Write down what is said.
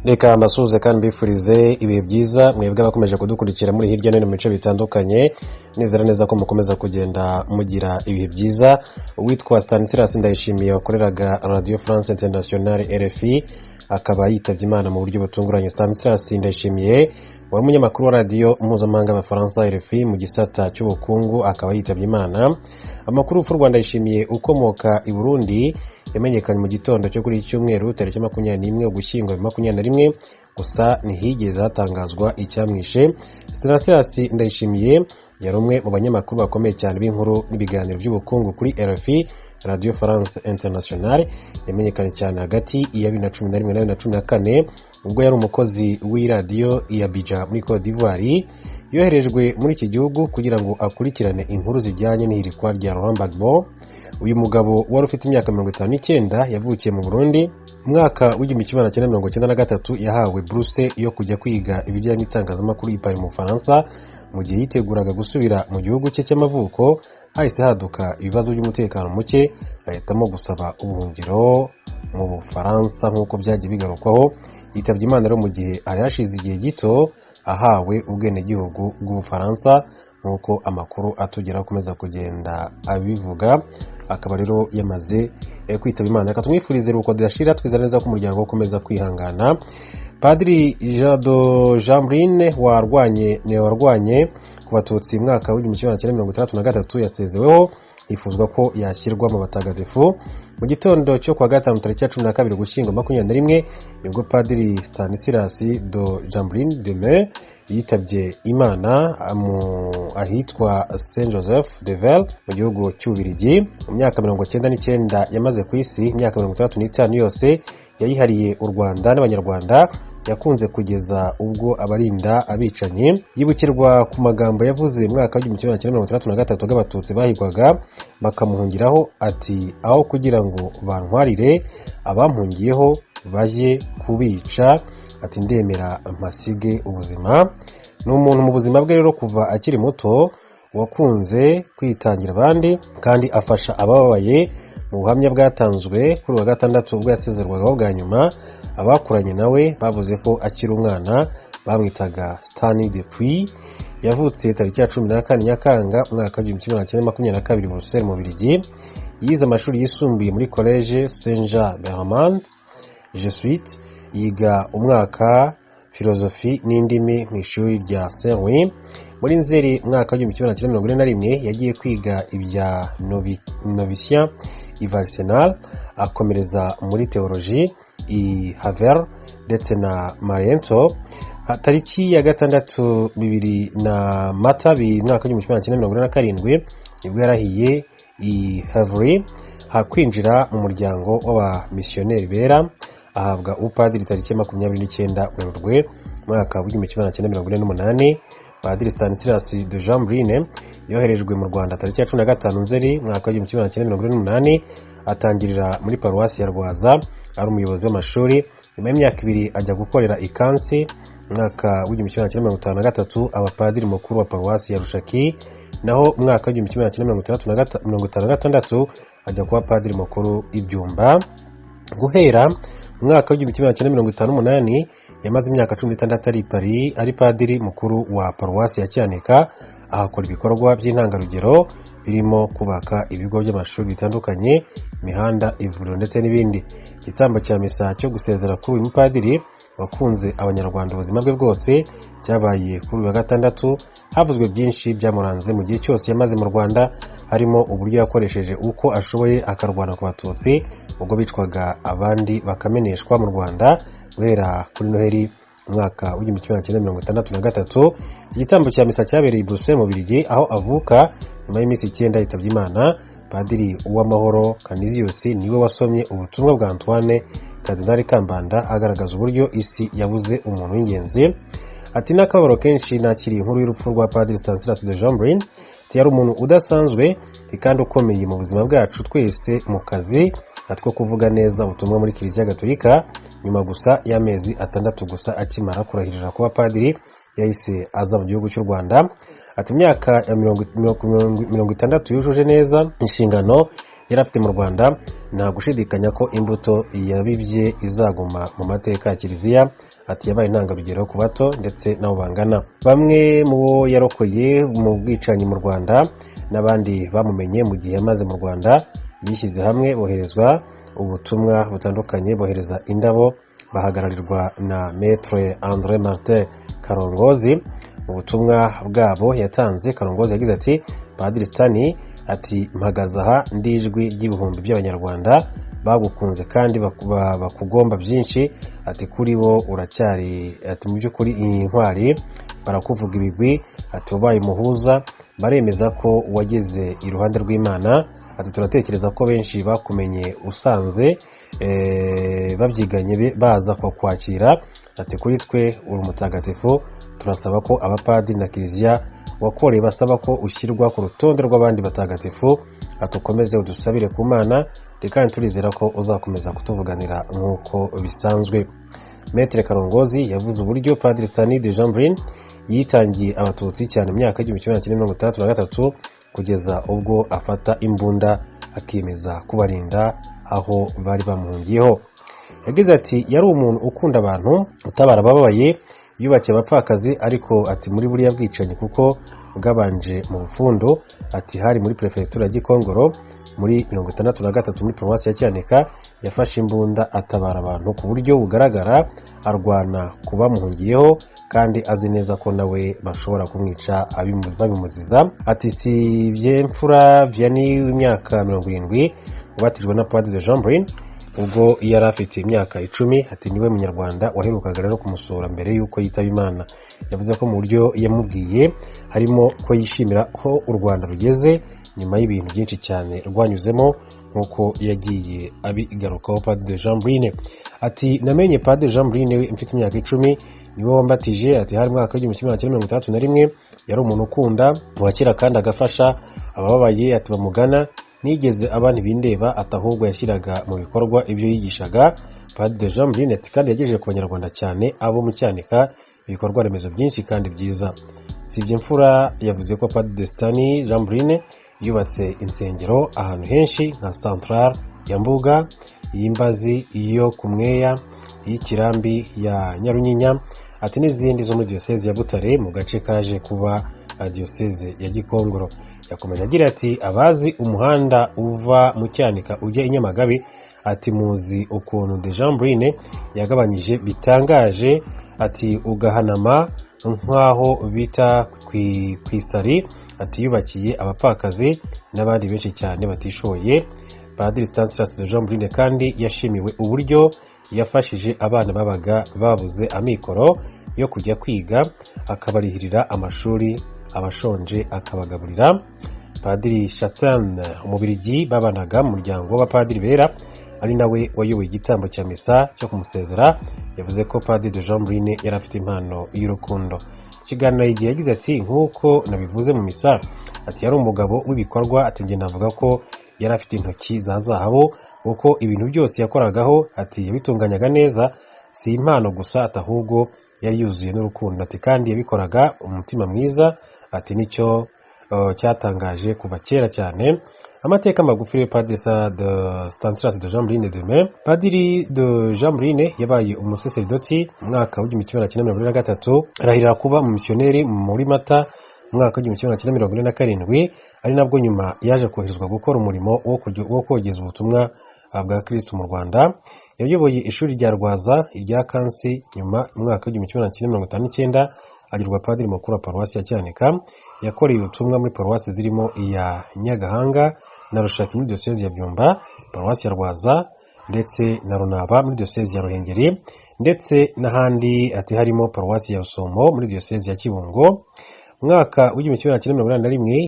Reka mbasuhuze kandi mbifurize ibihe byiza, mwebwe abakomeje kudukurikira muri hirya no hino mu bice bitandukanye. Nizera neza ko mukomeza kugenda mugira ibihe byiza. Uwitwa Stanislas Ndayishimiye wakoreraga Radio France Internationale, RFI, akaba yitabye Imana mu buryo butunguranye. Stanislas Ndayishimiye wari umunyamakuru wa radiyo mpuzamahanga y'Abafaransa, RFI, mu gisata cy'ubukungu, akaba yitabye Imana. Amakuru y'urupfu rwa Ndayishimiye ukomoka i Burundi yamenyekanye mu gitondo cyo kuri iki cyumweru, tariki 21 Ugushyingo 2021, gusa ntihigeze hatangazwa icyamwishe. Stanislas Ndayishimiye yari umwe mu banyamakuru bakomeye cyane b'inkuru n'ibiganiro by'ubukungu kuri RFI, Radio France Internationale. Yamenyekanye cyane hagati ya 2011 na 2014, ubwo yari umukozi w'iradiyo ya Abidjan muri Cote d'Ivoire. Yoherejwe muri iki gihugu kugira ngo akurikirane inkuru zijyanye n'ihirikwa rya Laurent Gbagbo. Uyu mugabo wari ufite imyaka 59 yavukiye mu Burundi. Mu mwaka w'1993 yahawe buruse yo kujya kwiga ibijyanye n'itangazamakuru i Paris mu Bufaransa. Mu gihe yiteguraga gusubira mu gihugu cye cy'amavuko, hahise haduka ibibazo by'umutekano muke, ahitamo gusaba ubuhungiro mu Bufaransa nk'uko byagiye bigarukwaho. Yitabye Imana rero mu gihe hari hashize igihe gito ahawe ubwenegihugu bw'Ubufaransa, nk'uko amakuru atugeraho akomeza kugenda abivuga. Akaba rero yamaze kwitaba Imana. Reka tumwifurize iruhuko ridashira, twizera neza ko umuryango ukomeza kwihangana. Padiri Jado Jeanbrun warwanye ku Batutsi mu mwaka w'1963 yasezeweho, hifuzwa ko yashyirwa mu batagatifu. Mu gitondo cyo kuwa gatanu, tariki ya 12 Ugushyingo 21, nibwo Padiri Stanislas de Jeanbrun de Meux yitabye Imana ahitwa Saint Joseph de Vel mu gihugu cy'Ububiligi. Mu myaka 99 yamaze ku isi, imyaka 65 yose yayihariye u Rwanda n'Abanyarwanda yakunze, kugeza ubwo abarinda abicanyi. Yibukirwa ku magambo yavuze mu mwaka w'1963 bw'Abatutsi bahigwaga bakamuhungiraho, ati: "Aho kugira ngo bantwarire abampungiyeho bajye kubica," ati, "ndemera mpasige ubuzima." Ni umuntu mu buzima bwe rero kuva akiri muto wakunze kwitangira abandi kandi afasha abababaye. Mu buhamya bwatanzwe kuri uwa gatandatu ubwo yasezerwagaho bwa nyuma, abakuranye nawe bavuze ko akiri umwana bamwitaga Stani Depuis. Yavutse tariki ya 14 Nyakanga umwaka w'1922 Buruseli mu Bubiligi. Yize amashuri yisumbuye muri Collège Saint Jean Berchmans Jésuite, yiga umwaka filozofi n'indimi mu ishuri rya Saint Louis. Muri Nzeri umwaka w'1941 yagiye kwiga ibya noviciat i Varsenal, akomereza muri théologie i Haver ndetse na Mariento. Tariki ya 6 bibiri na Mata mwaka w'1947 nibwo yarahiye i Havre kwinjira mu muryango w'abamisiyoneri bera, ahabwa ubupadiri tariki ya 29 Werurwe umwaka w'1948. Padiri Stanislas de Jeanbrun yoherejwe mu Rwanda tariki ya 15 Nzeri umwaka w'1948, atangirira muri paruwasi ya Rwaza ari umuyobozi w'amashuri. Nyuma y'imyaka 2 ajya gukorera ikansi. Umwaka w'1953 aba padiri mukuru wa paruwasi ya Rushaki, naho umwaka w'1956 ajya kuba padiri mukuru i Byumba. Guhera mu mwaka w'1958 yamaze imyaka 16 ari i Paris ari padiri mukuru wa paruwasi ya Cyanika, ahakora ibikorwa by'intangarugero birimo kubaka ibigo by'amashuri bitandukanye, imihanda, ivuriro ndetse n'ibindi. Igitambo cya misa cyo gusezera kuri uyu mupadiri wakunze Abanyarwanda ubuzima bwe bwose cyabaye kuri uyu wa gatandatu. Havuzwe byinshi byamuranze mu gihe cyose yamaze mu Rwanda, harimo uburyo yakoresheje uko ashoboye akarwana ku Batutsi ubwo bicwaga abandi bakameneshwa mu Rwanda guhera kuri Noheli umwaka w'1963. Igitambo cya misa cyabereye i Bruxelles mu Bubiligi, aho avuka. Nyuma y'iminsi 9 yitabye Imana. Padiri Uwamahoro Canisius niwe wasomye ubutumwa bwa Antoine Cardinal Kambanda, agaragaza uburyo isi yabuze umuntu w'ingenzi. Ati: "N'akababaro kenshi nakiriye inkuru y'urupfu rwa Padiri Stanislas de Jeanbrun. Yari umuntu udasanzwe kandi ukomeye mu buzima bwacu twese mu kazi ko kuvuga neza ubutumwa muri Kiliziya Gatolika." Nyuma gusa y'amezi 6 gusa akimara kurahirira kuba padiri, Yahise aza mu gihugu cy'u Rwanda. Ati imyaka ya 60 yujuje neza inshingano yari afite mu Rwanda. Nta gushidikanya ko imbuto yabibye izaguma mu mateka ya Kiliziya. Ati yabaye intangarugero ku bato ndetse n'abo bangana. Bamwe mu bo yarokoye mu bwicanyi mu Rwanda n'abandi bamumenye mu gihe yamaze mu Rwanda bishyize hamwe boherezwa ubutumwa butandukanye, bohereza indabo, bahagararirwa na Maître André Martin Karongozi. Mu butumwa bwabo yatanze, Karongozi yagize ati: "Padiri Stani," ati, "mpagaze aha ndi ijwi ry'ibihumbi by'Abanyarwanda bagukunze kandi bakugomba byinshi." Ati kuri bo uracyari, ati mu by'ukuri intwari, barakuvuga ibigwi. Ati wabaye umuhuza, baremeza ko wageze iruhande rw'Imana. Ati turatekereza ko benshi bakumenye usanze babyiganye baza kukwakira. Ati kuri twe uri umutagatifu. Turasaba ko abapadiri na Kiliziya wakoreye basaba ko ushyirwa ku rutonde rw'abandi batagatifu. Ati ukomeze udusabire ku Mana, kandi turizera ko uzakomeza kutuvuganira nk'uko bisanzwe. Maître Karongozi yavuze uburyo Padiri Stani de Jean yitangiye Abatutsi cyane mu myaka y'1963, kugeza ubwo afata imbunda akiyemeza kubarinda aho bari bamuhungiyeho. Yagize ati: "Yari umuntu ukunda abantu, utabara abababaye, yubakiye abapfakazi. Ariko ati muri buriya bwicanyi, kuko bwabanje mu Bufundo," ati hari muri perefegitura ya Gikongoro muri 63, muri paruwasi ya Cyanika, yafashe imbunda atabara abantu ku buryo bugaragara, arwana ku bamuhungiyeho kandi azi neza ko nawe bashobora kumwica babimuziza. Ati si Byemfura Vianney w'imyaka 70 ubatijwe na Padiri de Jean Brine ubwo yari afite imyaka 10, ati niwe munyarwanda waherukaga rero kumusura mbere y'uko yitaba Imana. Yavuze ko mu buryo yamubwiye harimo ko yishimira ko u Rwanda rugeze nyuma y'ibintu byinshi cyane rwanyuzemo, nk'uko yagiye abigarukaho. Padiri Jean Brine ati: "Namenye Padiri Jean Brine mfite imyaka 10, niwe wambatije." Ati hari mwaka w'1961. Yari umuntu ukunda, wakira kandi agafasha abababaye, ati bamugana. Nigeze aba ntibindeba, ati ahubwo yashyiraga mu bikorwa ibyo yigishaga. Padiri Jean Brine ati kandi yagejeje ku Banyarwanda, cyane abo mu Cyanika, ibikorwa remezo byinshi kandi byiza. Sibye Mfura yavuze ko Padiri Stani Jean Brine yubatse insengero ahantu henshi nka Centrale ya Mbuga, iy'Imbazi, iyo ku Mweya, iy'Ikirambi ya Nyarunyinya, ati n'izindi zo muri Diyoseze ya Butare mu gace kaje kuba Diyoseze ya Gikongoro. Yakomeje agira ati: "Abazi umuhanda uva mu Cyanika ujya i Nyamagabe," ati muzi ukuntu de Jean Brine yagabanyije bitangaje, ati ugahanama nk'aho bita ku Isari. Ati yubakiye abapfakazi n'abandi benshi cyane batishoboye. Padiri Stanislas de Jean Brine kandi yashimiwe uburyo yafashije abana babaga babuze amikoro yo kujya kwiga, akabarihirira amashuri, abashonje akabagaburira. Padiri Chatsan, Umubirigi babanaga mu muryango w'abapadiri bera, ari nawe wayoboye igitambo cya misa cyo kumusezera, yavuze ko Padiri de Jean Brine yari afite impano y'urukundo. Ikiganiro igihe yagize ati: "Nk'uko nabivuze mu misa," ati yari umugabo w'ibikorwa. Ati njye navuga ko yari afite intoki za zahabu, kuko ibintu byose yakoragaho, ati yabitunganyaga neza. Si impano gusa, ati ahubwo yari yuzuye n'urukundo. Ati kandi yabikoraga umutima mwiza. Ati nicyo cyatangaje kuva kera cyane." Amateka magufi ya Padiri de Stanislas de Jean Brine Demain. Padiri de Jean Brine yabaye umusaseridoti mu mwaka w'1943, arahirira kuba umumisiyoneri muri Mata mu mwaka w'1947, ari nabwo nyuma yaje koherezwa gukora umurimo wo kogeza ubutumwa bwa Kristo mu Rwanda. Yayoboye ishuri rya Rwaza, irya Kansi, nyuma mu mwaka w'1959 agirwa padiri mukuru wa paruwasi ya Cyanika. Yakoreye ubutumwa muri paruwasi zirimo iya Nyagahanga na Rushaki muri Diyosezi ya Byumba, paruwasi ya Rwaza ndetse na Runaba muri Diyosezi ya Ruhengeri, ndetse n'ahandi, ati harimo paruwasi ya Rusumo muri Diyosezi ya Kibungo. Mu mwaka w'1981